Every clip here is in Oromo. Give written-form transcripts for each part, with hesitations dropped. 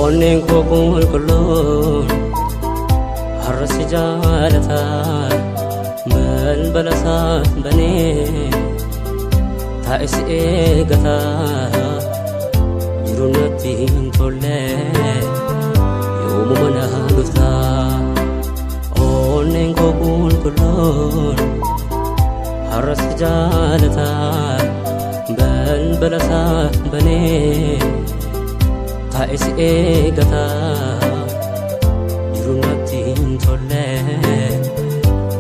Onneen koo qulqulluun har'a si jaalata balbala isaa banee taa'ee si eeggata jiru natti hin tolle yoomuma na dhufta. Onneen koo qulqulluun har'a si jaalata balbala isaa banee taa'ee si eeggata jiru natti hin tolle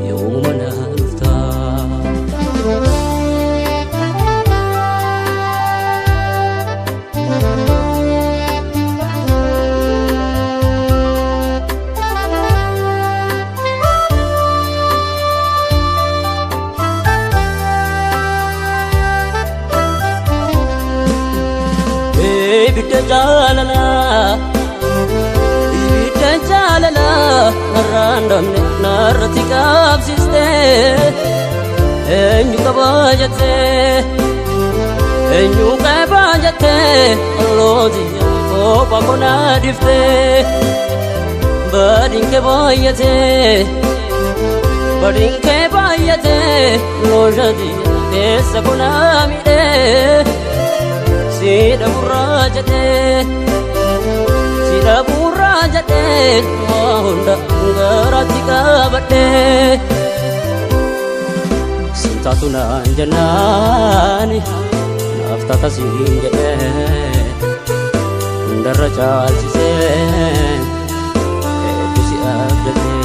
yoomuma na dhufta. Ibidda jaalalaa, ibidda jaalalaa, narraan dhabne narratti qabsiistee eenyu qabaa jettee, eenyu qabaa jettee ollootiyya kophaa konaa dhiftee badiin kee baay'atee, badiin kee baay'atee looshatiyya keessa konaa miidhee. Sida burraa jedhee, sida burraa jedhee, waa hunda garaatti qabadhee. Sintaatu naan jennaani naaf taata siin jedhee hundarra caalchisee hedduu si abdatee.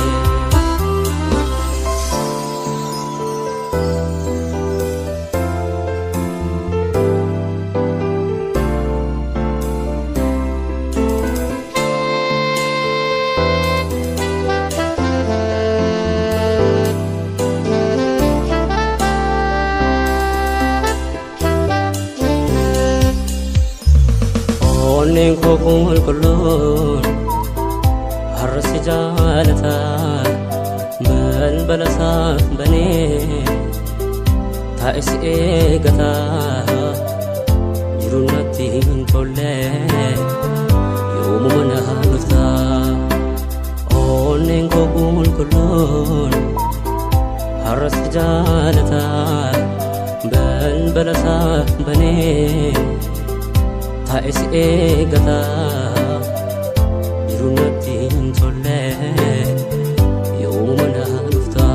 Onneen koo qulqulluun har'a si jaalata balbala isaa banee taa'ee si eeggata jiru natti hin tolle yoomuma na dhufta. Onneen koo qulqulluun har'a si jaalata balbala isaa banee taa'ee si eeggata jiru natti hin tolle yoomuma na dhufta.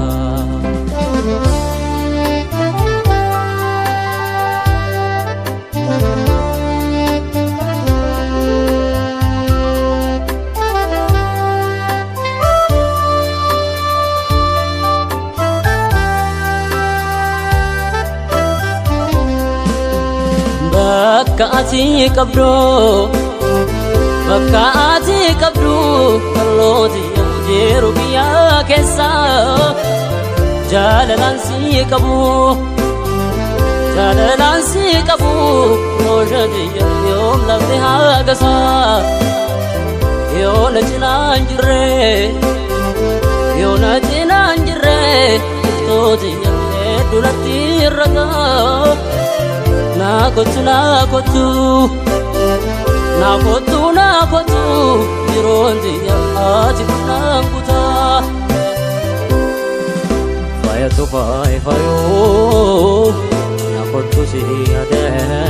Bakka ati qabdu, bakka ati qabdu, kallooti jiru biyya keessa jaalalaan si qabu, jaalalaan si qabu, looshatiyya yoom lafti hagasa yoo na cinaa hin jirre, yoo na cinaa hin jirre, iftootiyya hedduu natti ragaa. Na kottu, na kottu, na kottu, na kottu, yeroon tiyya ati kunnaan kutaa. Faayatu faaya faayoo, na kottu si yaadee.